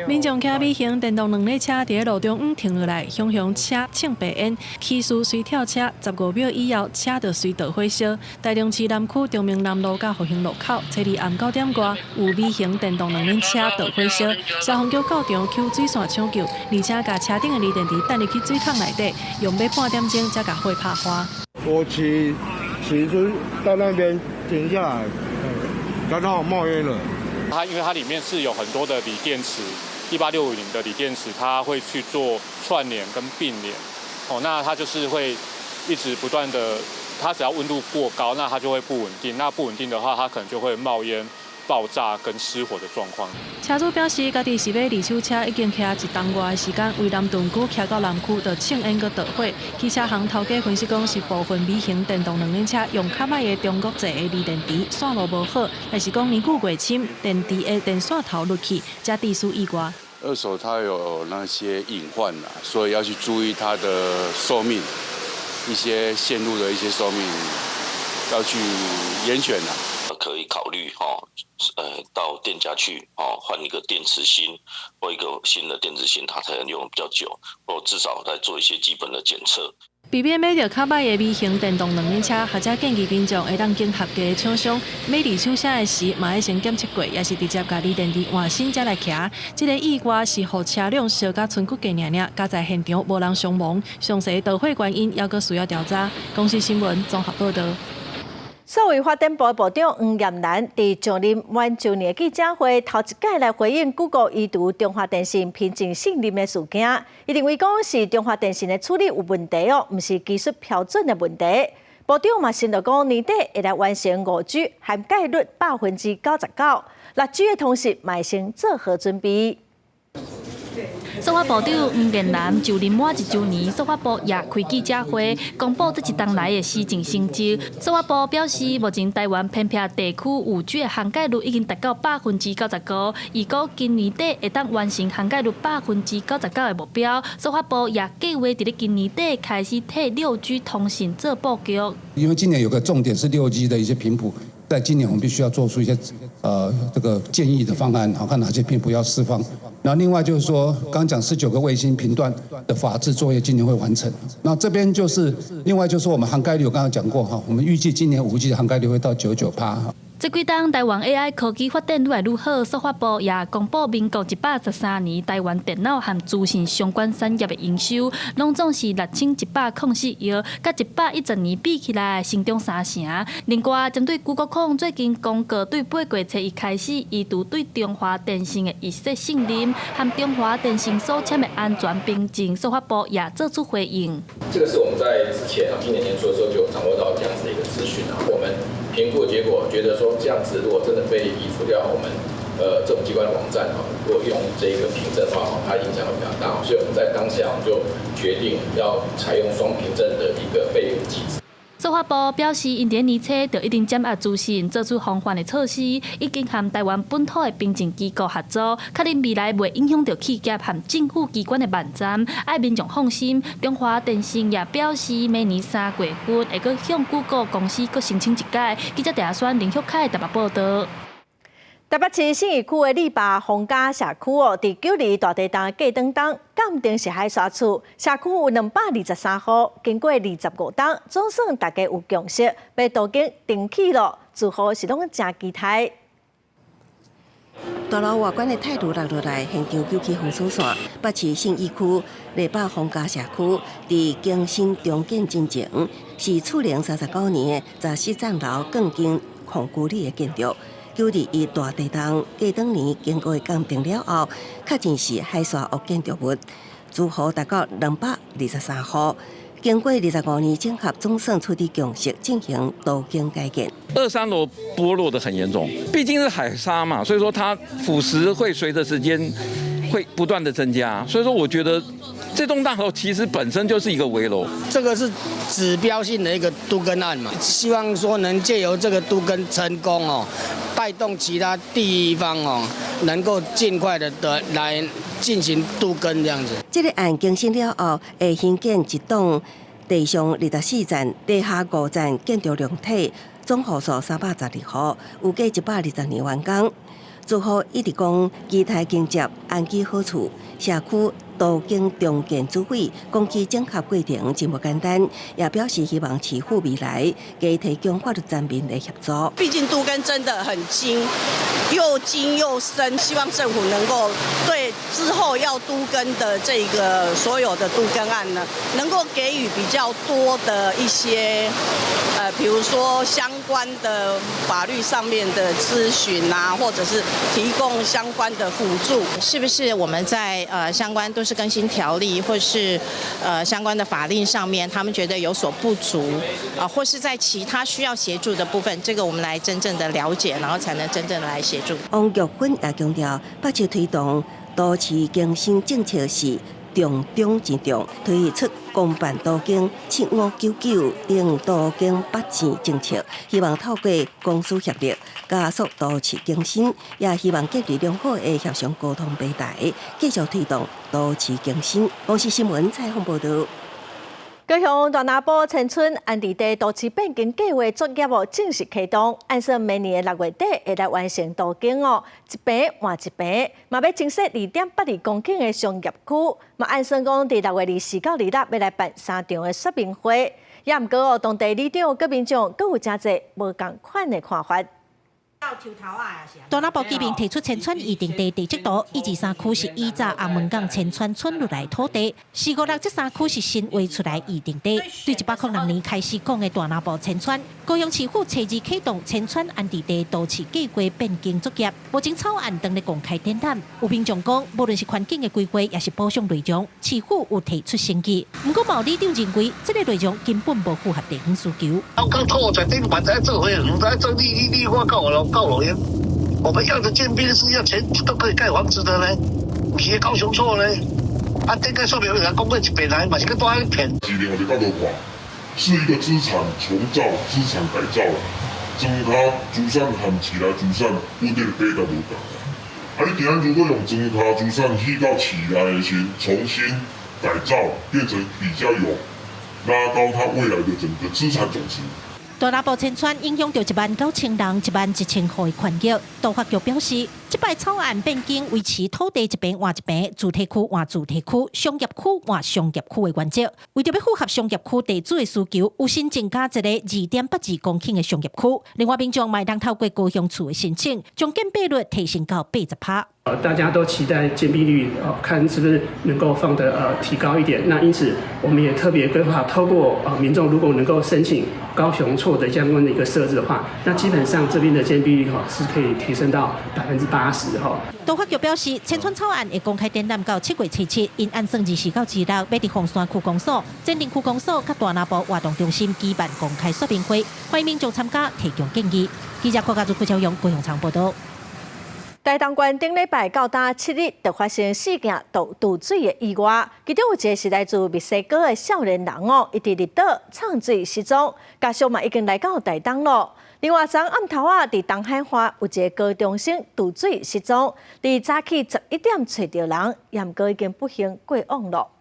民眾騎微型電動兩輪車佇路中央停落來，熊熊車衝白煙，騎士隨跳車，15秒以後車就隨著火燒。台中市南區長明南路佮復興路口，初二暗9點外有微型電動兩輪車著火燒，消防局到場搝水線搶救，而且共車頂的鋰電池擲入去水桶內底，用欲半點鐘才共火拍花。我騎騎出到那邊停下來，剛好冒煙了。它因為它裡面是有很多的鋰電池，18650的鋰電池，它會去做串聯跟並聯，哦，那它就是會一直不斷的，它只要溫度過高，那它就會不穩定。那不穩定的話，它可能就會冒煙、爆炸跟失火的狀況。車主表示，家己是買二手車，已經騎一冬外的時間，為南屯區騎到南區，就衝煙閣著火。汽車行頭家分析講，是部分微型電動兩輪車用較䆀的中國製的鋰電池，線路無好，抑是講年久月深，電池的電線頭甩去，才致使意外。二手它有那些隱患啦，所以要去注意它的壽命，一些線路的一些壽命要去嚴選啦。可以考慮哈，到店家去哦，換一個電池芯或一個新的電池芯，它才能用比較久，或至少再做一些基本的檢測。避免買著較䆀的微型電動兩輪車，學者建議民眾會當經合格的廠商買二手車的時，嘛愛先檢測過，抑是直接共鋰電池換新才來騎。這个意外是予車輛燒甲賰骨架爾爾，佳哉現場無人傷亡，詳細導火原因猶閣需要調查。公視新聞綜合報導。數位發展部部長黃艷蘭佇上任滿週年記者會，頭一擺來回應 Google 移除中華電信憑證信任的事件。伊認為講是中華電信的處理有問題哦，毋是技術標準的問題。部長嘛承諾講年底會來完成5G 涵蓋率99%，6G 的通訊嘛會先做好準備。數發部長黃建南就任滿一週年，數發部也開記者會，公布這一冬來的施政成績。數發部表示，目前台灣偏僻地區5G 的涵蓋率已經達到95%，預估今年底會當完成涵蓋率99%的目標。數發部也計劃佇咧今年底開始替6G 通訊做布局。因為今年有個重點是6G 的一些頻譜，在今年我們必須要做出一些這個建議的方案，好看哪些頻譜要釋放。那另外就是說，剛講19個衛星頻段的法制作業今年會完成。那這邊就是另外就是我們涵蓋率，我剛剛講過哈，我們預計今年5G 的涵蓋率會到99趴。這幾冬台灣 AI 科技發展愈來愈好，數發部也公布民國113年台灣電腦和資訊相關產業的營收，攏總是6104億，佮110年比起來，成長3成。另外，針對谷歌最近公告對8月初一開始移除對中華電信的預設信任和中華電信所簽的安全憑證，數發部也做出回應。這個是我們在之前啊，今年年初的時候就掌握到這樣子的一個資訊啊，我們評估結果覺得說，這樣子如果真的被移除掉，我們政府機關的網站哦，如果用這個憑證的話，它影響會比較大，所以我們在當下我們就決定要採用雙憑證的一個備用機制。數發部表示，𪜶佇年初就已經掌握資訊，做出防範的措施，已經和台灣本土的憑證機構合作，確認未來袂影響著企業和政府機關的網站，愛民眾放心。中華電信也表示，明年3月份會閣向谷歌公司閣申請一改。記者鄭宣林旭凱台北報導。台北市信義區的禮壩皇家社區哦，佇九二大地震過當冬，鑑定是海沙厝，社區有223戶，經過25冬，總算大家有共識，欲都更重起囉，住戶是攏誠期待。大樓外觀的態度落落來，現場救起封鎖線。北市信義區禮壩皇家社區，佇更新重建進前，是厝齡39年的14層樓鋼筋混凝土的建築。9·21大地震過當年經過鑑定了後，確認是海沙屋建築物，住戶達到223戶。經過25年整合，總算取得共識，進行都更改建。二三樓剝落得很嚴重，畢竟是海沙嘛，所以說它腐蝕會隨着時間會不斷的增加，所以說我覺得這棟大樓其實本身就是一個危樓。這個是指標性的一個都更案嘛，希望說能借由這個都更成功哦，帶動其他地方哦，能夠盡快的的來進行都更這樣子。這個案更新了後，會興建一棟地上24層、地下5層建築量體，總戶數312戶，預計120年完工。住戶一直講期待迎接安居好厝，社區都更重建主委講起整合過程真無簡單，也表示希望市府未來加提供法律層面的協助。畢竟都更真的很精，又精又深，希望政府能夠對之後要都更的這個所有的都更案呢，能夠給予比較多的一些比如說相關的法律上面的諮詢啊，或者是提供相關的輔助，是不是我們在相關都市更新條例或是相關的法令上面，他們覺得有所不足啊，或是在其他需要協助的部分，這個我們來真正的了解，然後才能真正的來協助。王玉芬也強調，北市推動都市更新政策是重中之重，推出公辦都更7599等都更北線政策，希望透過公私協力加速都市更新，也希望建立良好的協商溝通平台，繼續推動都市更新。公視新聞採訪報導。高雄大拿埔千村安置地都市變更計畫作業哦正式啟動，按算明年的6月底會來完成都更哦，一坪換一坪，嘛欲增設2.82公頃的商業區，嘛按算講佇6月24到26欲來辦三場的說明會，也毋過哦，當地里長佮民眾閣有誠濟無仝款的看法。大拿埔居民提出千村預定地地籍圖，一二三區是以前紅門港千村村落來土地，四五六這三區是新劃出來預定地。對106年開始講的大拿埔千村，高雄市府初二啟動千村安置地都市計畫變更作業，目前草案當咧公開展覽。有民眾講，無論是環境的規劃，抑是補償內容，市府有提出誠意。毋過，嘛有里長認為，這个內容根本無符合地方需求。剛剛拓展頂嘛在做伙，毋知做你你你我夠了夠了。我們要的建蔽是要全都可以蓋房子的呢，毋是高雄錯呢？啊，這個說明人講過一遍來，嘛是閣帶去騙。是另外一個角度看，是一個資產重造、資產改造啦。莊跤資產和市內資產穩定比較無仝啊。你今仔如果用莊跤資產去到市內的時，重新改造，變成比較有拉高它未來的整個資產總值。大拿埔千村影響著19,000人，11,000戶的權益。都發局表示，這擺草案變更維持土地一坪換一坪，住宅區換住宅區，商業區換商業區的原則。為著欲符合商業區地主的需求，有新增加一个2.82公頃的商業區。另外，民眾嘛會當透過高雄厝的申請，將建蔽率提升到80%。大家都期待建蔽率哦，看是不是能夠放得提高一點。那因此，我們也特別規劃，透過民眾如果能夠申請高雄厝的相關的一個設置的話，那基本上這邊的建蔽率哈是可以提升到80%哈。都發局表示，千村草案會公開展覽到7月7日，𪜶按算24到26欲佇鳳山區公所、前鎮區公所佮大拿埔活動中心舉辦公開說明會，歡迎民眾參加提供建議。記者郭家祖、郭朝陽、高雄場報道。台東縣頂禮拜到今7日，就發生四件墮水的意外，其中有一個是來自墨西哥的少年人哦，伊佇綠島藏水失蹤，家屬嘛已經來到台東咯。另外，昨暗頭仔，佇東海岸有一个高中生墮水失蹤，佇早起11點揣著人，毋過已經不幸過往咯。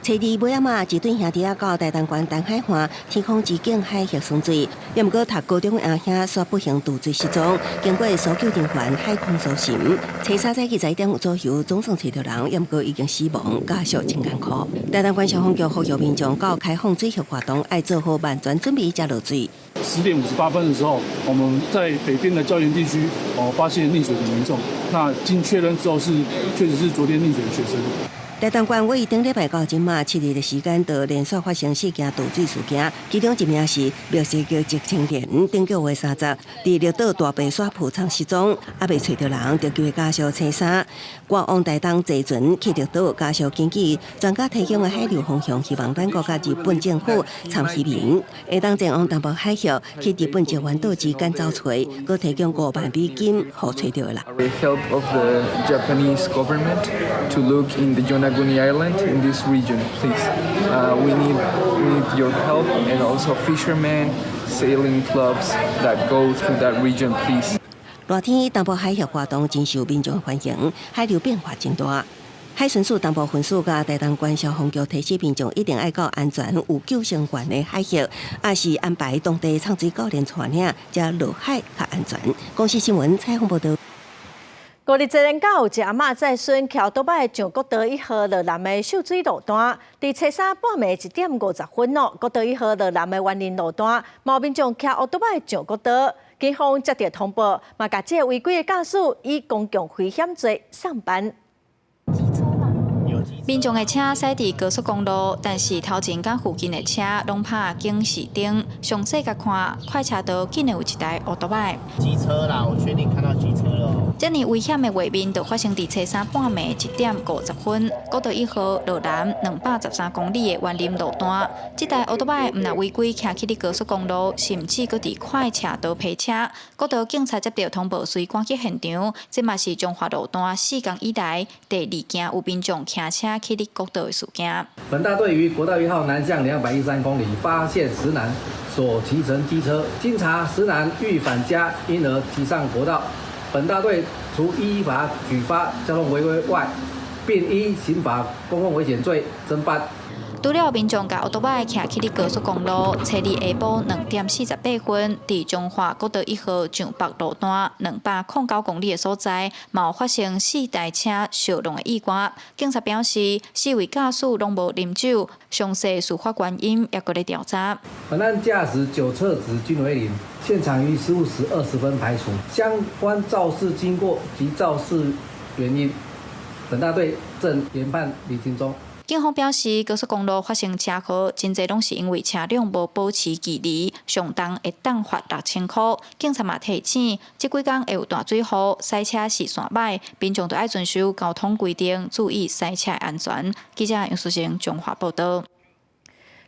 初二尾仔嘛，一對兄弟仔到台東縣東海岸天空之境海域耍水，也毋過讀高中的阿兄煞不幸墮水失蹤。經過搜救人員海空搜尋，初三早起11點左右總算揣著人，也毋過已經死亡，家屬真艱苦。台東縣消防局呼籲民眾到開放水域活動，愛做好萬全準備才落水。10點58分的時候，我們在北邊的礁岩地區哦發現溺水的民眾，那經確認之後是確實是昨天溺水的學生。台東縣位於頂禮拜到這馬7日的時間，就連續發生四件墮水事件，其中一名是墨西哥籍青年，頂個月30，佇綠島大白沙浮倉失蹤，猶未揣著人，就求家屬初三趕往台東坐船去綠島，家屬根據專家提供的海流方向，希望咱國佮日本政府參漁民，會當前往東部海域去日本石垣島之間走揣，閣提供5萬美金予揣著的人。 The help of the Japanese government to look in the Yonaguni Island in this region, please. We need your help and also fishermen, sailing clubs that go through that region, please. 熱天東部海域活動真受民眾歡迎，海流變化真大。海巡署東部分署佮台東縣消防局提醒民眾，一定愛到安全有救生員的海域，抑是安排當地藏水教練帶領，才落海較安全。公視新聞採訪報導。五日自然港有一阿嬤載孫騎倒擺上國道1號落南的秀水路段，佇初三半暝1點50分哦，國道1號落南的員林路段，有民眾騎烏多擺上國道，警方接著通報，嘛共這个違規的駕駛以公共危險罪送辦。民眾的車駛佇高速公路，但是頭前佮附近的車攏拍警示燈。詳細共看，快車道竟然有一台歐多擺。機車啦，我確定看到機車了。這爾危險的畫面，就發生佇初三半暝1點50分，國道1號羅南213公里的員林路段。這台歐多擺毋但違規騎去佇高速公路，甚至閣佇快車道泊車。國道警察接到通報，隨趕去現場。這嘛是彰化路段4工以來第二件有民眾騎車去佇國道的事件。本大隊於國道1號南向213公里發現石男所騎乘機車，經查石男欲返家，因而騎上國道。本大隊除依法舉發交通違規外，並依刑法公共危險罪偵辦。除了民眾共歐多擺騎去佇高速公路，初二下晡2點48分，佇彰化國道1號上北路段209公里的所在，嘛有發生四台車相撞的意外。警察表示，四位駕駛攏無啉酒，詳細事發原因猶閣咧調查。本案駕駛酒測值均為零，現場於15時20分排除相關肇事經過及肇事原因，本大隊正研判釐清中。警方表示，高速公路發生車禍，真濟攏是因為車輛無保持距離，上重會當罰6000箍。警察嘛提醒，這幾工會有大水雨，駛車視線䆀，民眾著愛遵守交通規定，注意駛車安全。記者楊淑賢彰化報導。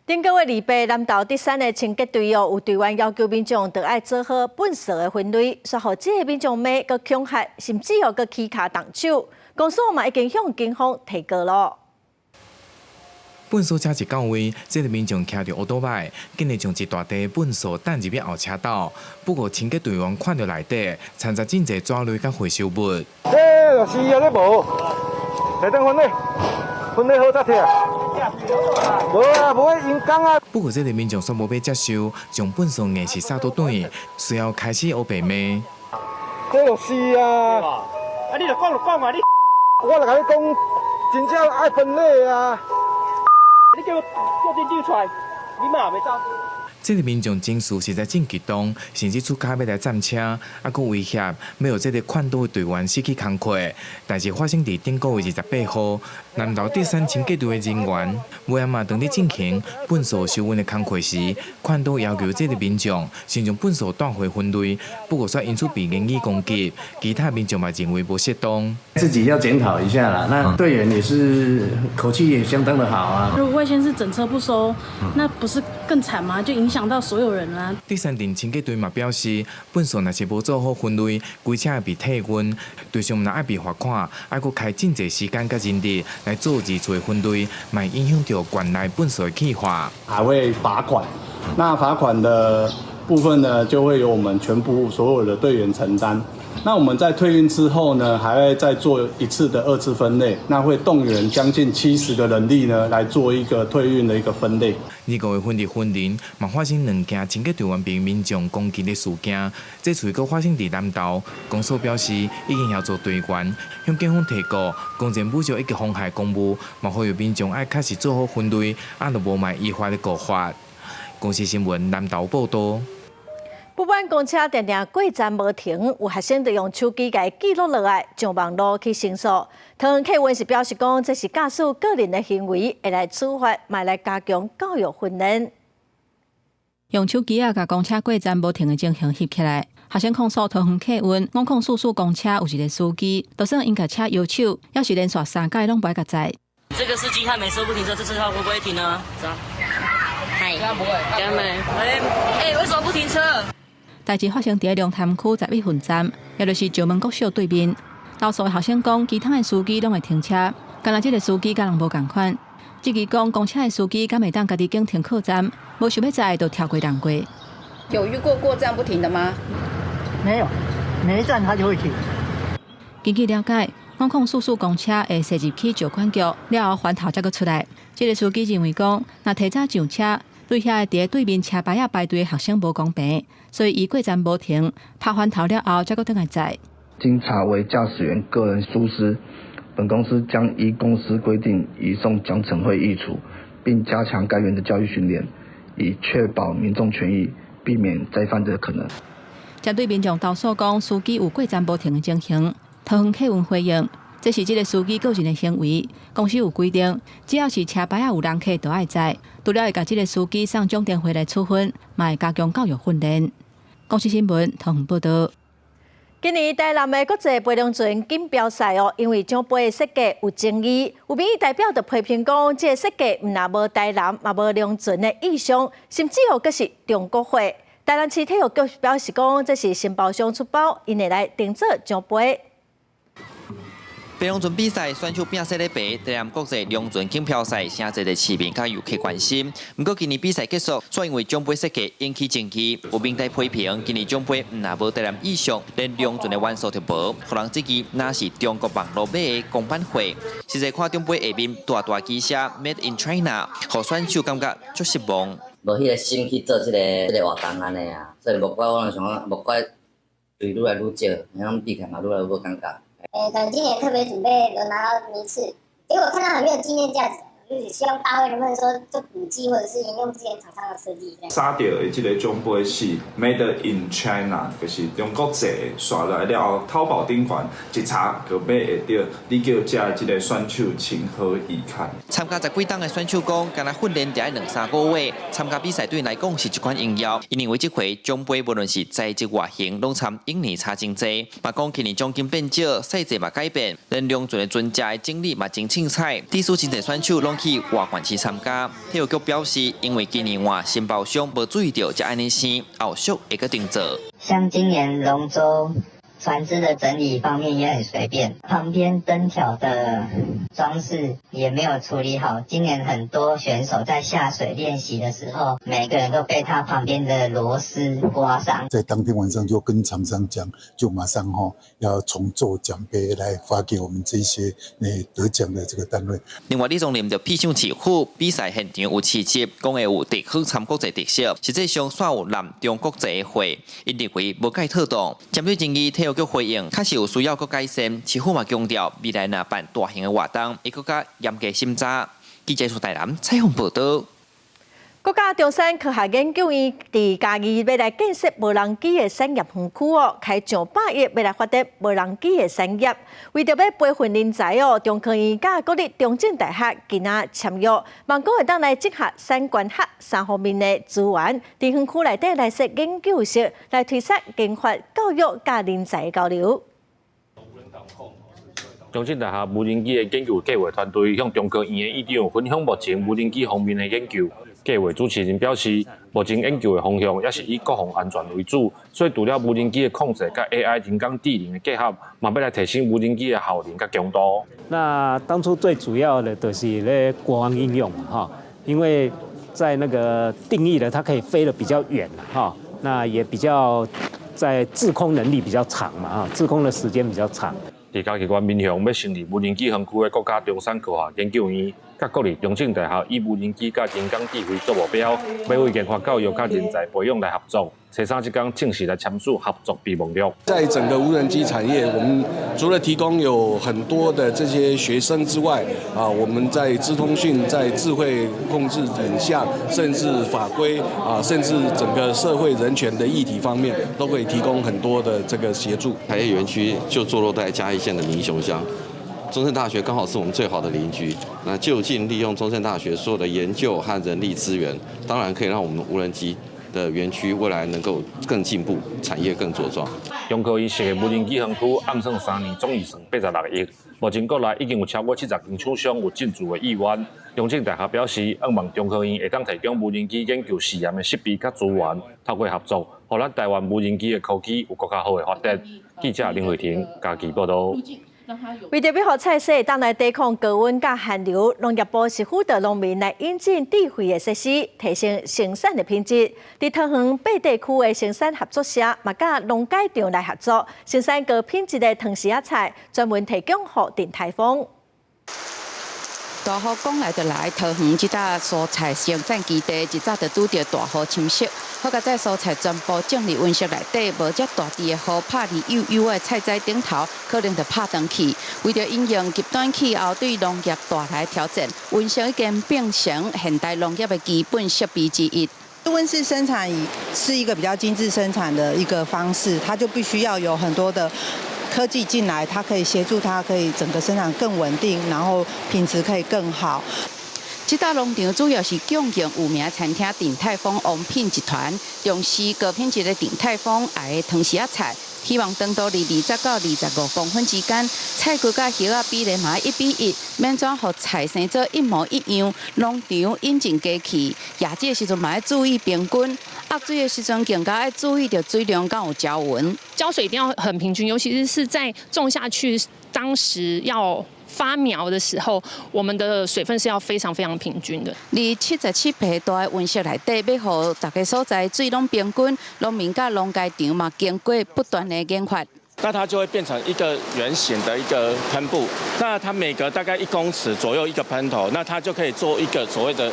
頂個月28，南投竹山的清潔隊哦，有隊員要求民眾著愛做好糞埽的分類，煞予這个民眾罵、閣恐嚇，甚至哦閣起跤動手。公所嘛已經向警方提告囉。糞埽車一到位，這个民眾騎著歐多擺，竟然將一大袋糞埽擲入去後車道。不過清潔隊員看著內底，摻雜真濟紙類佮回收物。這就是啊，你無，下當分類，分類好才提。無啊，無彼人工啊。不過這个民眾煞無欲接受，將糞埽硬是掃倒轉，隨後開始烏白罵。這就是啊。啊，你著講就講啊，你。我來共你講，真正愛分類啊。你叫我叫店長出來，你嘛袂走。這个民眾情緒實在真激動，甚至出跤欲來佔車，猶閣威脅欲予這个勸導隊員失去工課。代誌發生佇頂個月28號，南投竹山清潔隊的人員，尾仔嘛當咧進行糞埽收運的工課時，勸導要求這个民眾先將糞埽帶回分類，不過煞因此被言語攻擊，其他民眾嘛認為無適當。自己要檢討一下啦。那隊員也是口氣也相當的好啊。如果外縣市整車不收，那不是更慘嗎？就影響到所有人啦。竹山鎮清潔隊嘛表示，糞埽若是無做好分類，規車會被退運，對象毋但愛被罰款，猶閣開真濟時間佮人力來做二次分類，嘛會影響著縣內糞埽的計劃。還會罰款，那罰款的部分呢，就會由我們全部所有的隊員承擔。那我們在退運之後呢，還會再做一次的二次分類，那會動員將近70個人力呢，來做一個退運的一個分類。2個月份佇雲林嘛發生兩件清潔隊員被民眾攻擊的事件，這次閣發生佇南投。公所表示已經協助隊員向警方提告，公然侮辱以及妨害公務，嘛呼籲民眾愛確實做好分類，啊，若無嘛依法來告發。公視新聞南投報導。不管公車定定過站無停，有學生就用手機共記錄落來，上網路去申訴。桃園客運是表示講，這是駕駛個人的行為，會來處罰，嘛來加強教育訓練。用手機仔共公車過站無停的情形翕起來，學生控訴桃園客運，五空四四公車有一个司機，就算𪜶共車搖手，猶是連續三擺攏無愛共載。這個司機他每次不停車，這次他會不會停呢？走。嗨，哥們，欸，為什麼不停車？代誌發生佇龍潭區11分站，也就是石門國小對面。投訴的學生講，其他的司機攏會停車，干焦這个司機佮人無仝款。質疑講，公車的司機敢會當家己揀停靠站，無想欲載就跳過人過。有遇過過站不停的嗎？沒有，每一站他就會停。根據了解，5044公車會駛入去石管局，了後環頭才閣出來。這个司機認為講，若提早上車，對遐個佇對面車牌仔排隊的學生無公平，所以伊過站無停，拍翻頭了後才閣轉來載。經查為駕駛員個人疏失，本公司將依公司規定移送獎懲會議處，並加強該員的教育訓練，以確保民眾權益，避免再犯的可能。針對民眾投訴講司機有過站無停的情形，桃園客運回應，這是這个司機個人的行為。公司有規定，只要是車牌仔有人客都愛載。除了會共這个司機送獎電會來處分，嘛會加強教育訓練。公視新聞通報道。今年台南的國際划龍船錦標賽哦，因為獎杯的設計有爭議，有民意代表就批評講，這个設計毋但無台南，嘛無龍船的意象，甚至哦，閣是中國貨。台南市體育局表示講，這是承包商出包，𪜶會來定做獎杯。划龍船比賽選手拼勢咧爬，台南國際龍船錦標賽，誠濟的市民佮遊客關心。毋過今年比賽結束，卻因為獎杯設計引起爭議，有民代批評今年獎杯毋但無台南意象，連龍船的元素都無，予人質疑若是中國網路買的公版貨。實際看獎杯下面大大支寫 Made in China，予選手感覺足失望。無彼个心去做這个活動按呢啊，所以目標我攏想講目標對愈來愈少，咁比起來嘛愈來愈無感覺。欸，可能今年特別準備有拿到名次，結果看到很沒有紀念價值，就是希望大會能不能說做補寄，或者是沿用之前廠商的設計。寫著的這个獎杯是 Made in China，就是中國製的。刷來了後，淘寶頂懸一查就買會著，你叫遮這个選手情何以堪？參加十幾冬的選手講，敢若訓練著愛兩三個月，參加比賽對𪜶來講是一款榮耀。𪜶認為這回獎杯無論是材質外形，攏參往年差真濟。嘛講今年獎金變少，賽制嘛改變，連龍船的船隻的整理嘛真凊彩。致使真濟選手攏去外縣市參加。體育局表示，因為今年換承包商無注意著，才按呢生，後續會閣定做。像今年龍舟船隻的整理方面也很隨便，旁邊燈條的裝飾也沒有處理好。今年很多選手在下水練習的時候，每個人都被他旁邊的螺絲刮傷。在當天晚上就跟廠商講，就馬上吼要重做獎杯來發給我們這些得獎的這個單位。另外，李宗霖就批評市府比賽現場有刺激，講會有地方參國際特色，實際上煞有濫中國際的貨，𪜶認為無蓋妥當。針對爭議，體育局回應，確實有需要閣改善。市府嘛強調，未來若辦大型的活動，會閣較嚴格審查。記者出台南採訪報導。國家中山科學研究院佇嘉義欲來建設無人機的產業園區哦，開上百億欲來發展無人機的產業。為著欲培訓人才哦，中科院佮國立中正大學今仔簽約，望講會當來整合產官學三方面的資源，佇園區內底來設研究室，來推動研發、教育佮人才交流。中正大學無人機的研究計劃團隊向中科院的院長分享目前無人機方面的研究。計劃主持人表示，目前研究的方向也是以國防安全為主，所以除了無人機的控制佮 AI 人工智能的結合，嘛欲來提升無人機的效能佮強度。那當初最主要的就是咧國防應用哈，因為在那個定義的，它可以飛得比較遠哈，那也比較在滯空能力比較長嘛哈，滯空的時間比較長。佇嘉義縣民雄欲成立無人機園區的國家中山科學研究院，佮國立中正大學以無人機佮人工智慧做目標，欲為研發教育佮人才培養來合作。初三這工正式來簽署合作備忘錄。在整個無人機產業，我們除了提供有很多的這些學生之外，啊，我們在資通訊、在智慧控制影像，甚至法規啊，甚至整個社會人權的議題方面，都可以提供很多的這個協助。產業園區就坐落在嘉義縣的民雄鄉，中正大學剛好是我們最好的鄰居。那就近利用中正大學所有的研究和人力資源，當然可以讓我們無人機的園區未來能夠更進步，產業更茁壯。中科院設的無人機園區，按算3年總預算86億，目前國內已經有超過70間廠商有進駐的意願。中正大學表示，向望中科院會當提供無人機研究試驗的設備佮資源，透過合作，予咱台灣無人機的科技有閣較好的發展。記者林慧婷嘉義報導。為著欲予菜蔬會當來抵抗高溫佮寒流，農業部是輔導農民來引進智慧的設施，提升生產的品質。佇桃園八地區的生產合作社，嘛佮農改場來合作，生產高品質的糖匙仔菜，專門提供予鼎泰豐。大雨講來就來，桃園這搭蔬菜生產基地一早就拄著大雨侵襲，好佳哉蔬菜全部種佇溫室內底，無遮大滴的雨拍佇幼幼的菜籽頂頭，可能就拍斷去。為著因應極端氣候對農業帶來挑戰，溫室已經變成現代農業的基本設備之一。溫室生產是一個比較精緻生產的一個方式，它就必須要有很多的科技進來，它可以協助它，可以整個生產更穩定，然後品質可以更好。這搭農場主要是供應有名餐廳鼎泰豐王品集團，重視高品質的鼎泰豐愛的湯匙仔菜，希望長度佇20到25公分之間，菜骨佮葉仔比例嘛1比1，免怎予菜生做一模一樣。農場引進機器，壓水的時陣嘛愛注意平均，壓水的時陣更加愛注意著水量敢有澆勻。澆水一定要很平均，尤其是在種下去當時要發苗的時候，我們的水分是要非常非常平均的。佇77坪大的溫室內底，欲予逐个所在水攏平均，農民佮農家場嘛經過不斷的研發。那它就會變成一個圓形的一個噴布，那它每隔大概1公尺左右一個噴頭，那它就可以做一個所謂的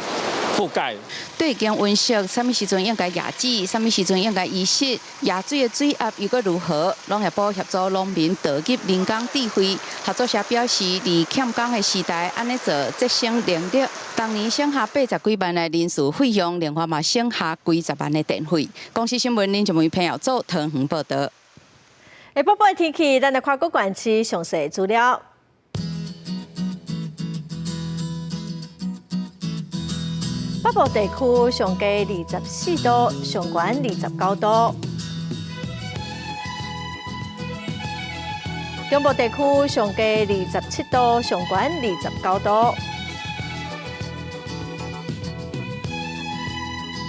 覆蓋。對間溫室，啥物時陣應該壓水，啥物時陣應該移濕，壓水的水壓又閣如何，農業部協助農民導入人工智慧。合作社表示，佇欠工的時代，按呢做節省人力。當年省下80幾萬的人事費用，另外嘛省下幾十萬的電費。公視新聞林靜梅朋友做桃園報道。下晡的天氣，咱來看各縣市詳細資料。北部地區上低24度，上懸29度。中部地區上低27度，上懸29度。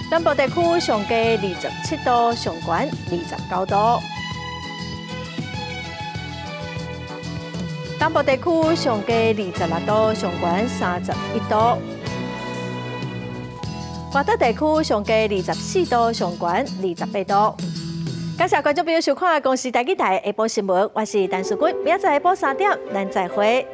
南部地區上低27度，上懸29度。東部地區上低26度，上懸31度。華東地區上低24度，上懸28度。感謝觀眾朋友收看《公視台語台》下晡新聞，我是陳淑君，明仔載下晡3點，咱再會。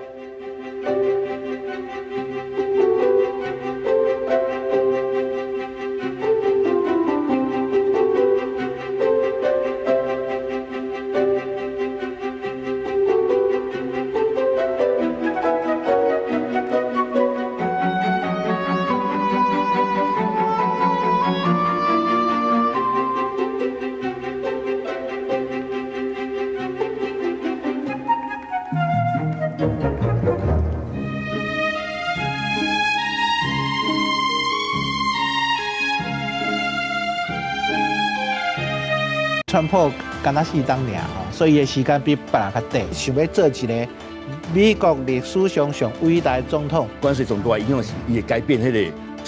川普敢若4冬爾吼，所以伊的時間比別人較短。想欲做一个美國歷史上上偉大的總統。關稅總大影響是，伊會改變彼個